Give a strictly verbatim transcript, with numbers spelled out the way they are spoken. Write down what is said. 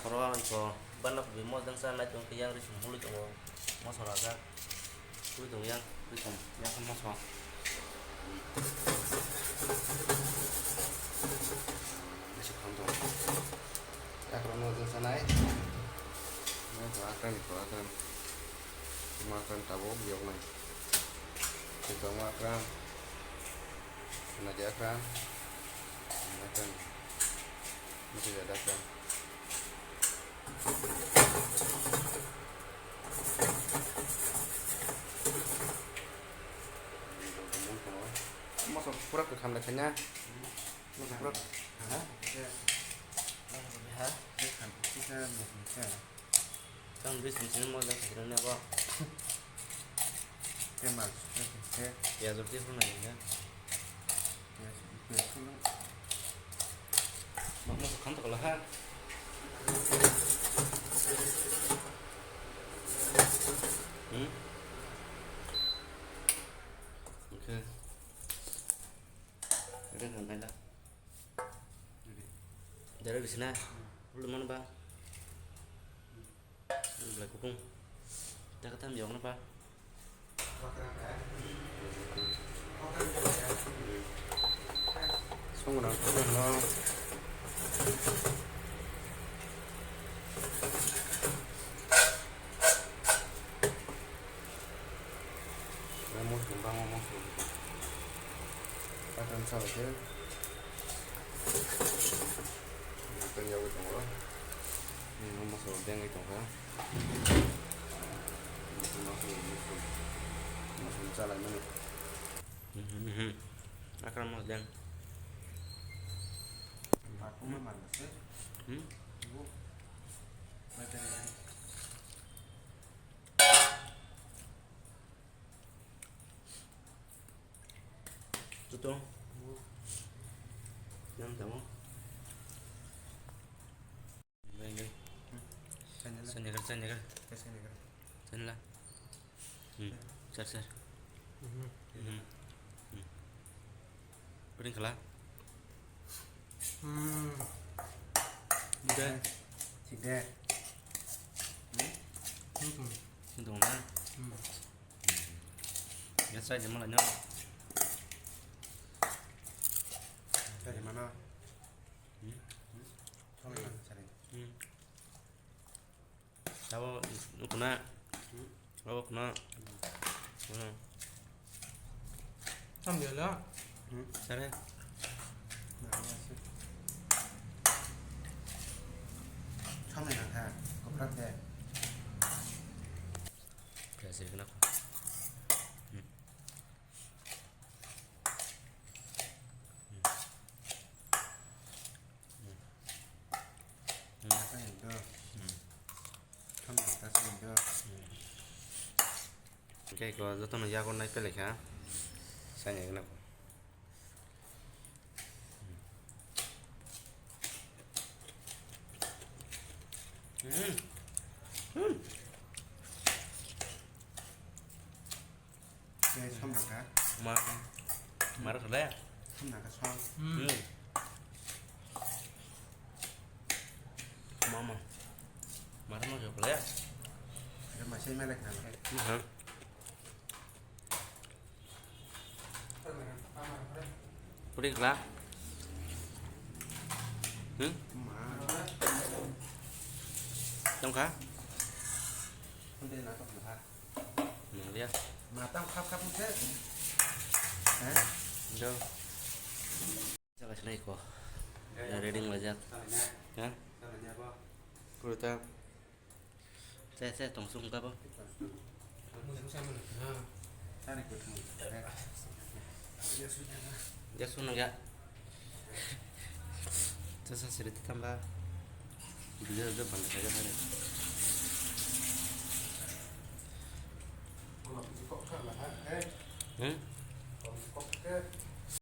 Oro ang iko banna kubi mojang cha nai tong khe yang risum hului tongo. Moso rajak. Twi tong yang, twi tong, yang khe moso. Bisi kham tong. Akra mojang cha nai. Nai to akra ni ko akra. Mo akra ni tabuk yok nai. Twi tong akra. Nai di akra. Akra. Mesti ada akra. Moso pura kwkham le khaina. Moso pura. Ha? Ha? Tang dui sini sini mo jang sini ne bo. Te mal. Te. Ya jor te phone na ya. Mak mak khan to kala ha. Hmm? Okay. Ada kan ada. Ada di sana. Belum mana, Pak? Belai kupung. Taka tam yong na pa. Song na pa no. Mosok bangma mosok. Patang sa ke. Tang yawi tongo. Mosok dengwi tongkha. Mosok chalai mani. Akram mosok deng. Hmm? Tutung. Yang tamo. Sanigar, sanigar. Sanila. Hmm. Sar, sar. Hmm. Hmm. Pring kala. Hmm. Udah. Tidak. Hmm. Untung na. Hmm. Ya saya jamal aja. Saya di mana? Hmm. Sama dengan saya. Hmm. Abo nukuna. Hmm. Abo kuna. Hmm. Sambil ya. Hmm. Sare. Sambil nangkha. Koprak de. Biasa kenapa? Hmm. Hmm. Hmm. Apa yang itu? Hmm. Hingke iko jotono yago nai pele kha, sai nai gwnang. Hmm. Hmm. Khe somna kha. Ma, mara khala? Somna kha som. Hmm. Mama. Mara ma khala? Ada masih melek nang. Hmm. Pudi khala? Hmm? Ma. Tongkha? Pudi na tongkha. Nang dia. Matang khap khap se. Eh? Jo. Jaga sinai ko. Ready wng laijak. Ha? Kurta. Saya saya tong sung ka bo. Sari ko thang. Ya sung nang ya. Sa sa siri tamba. Dia dia bang saya hari. Hmm?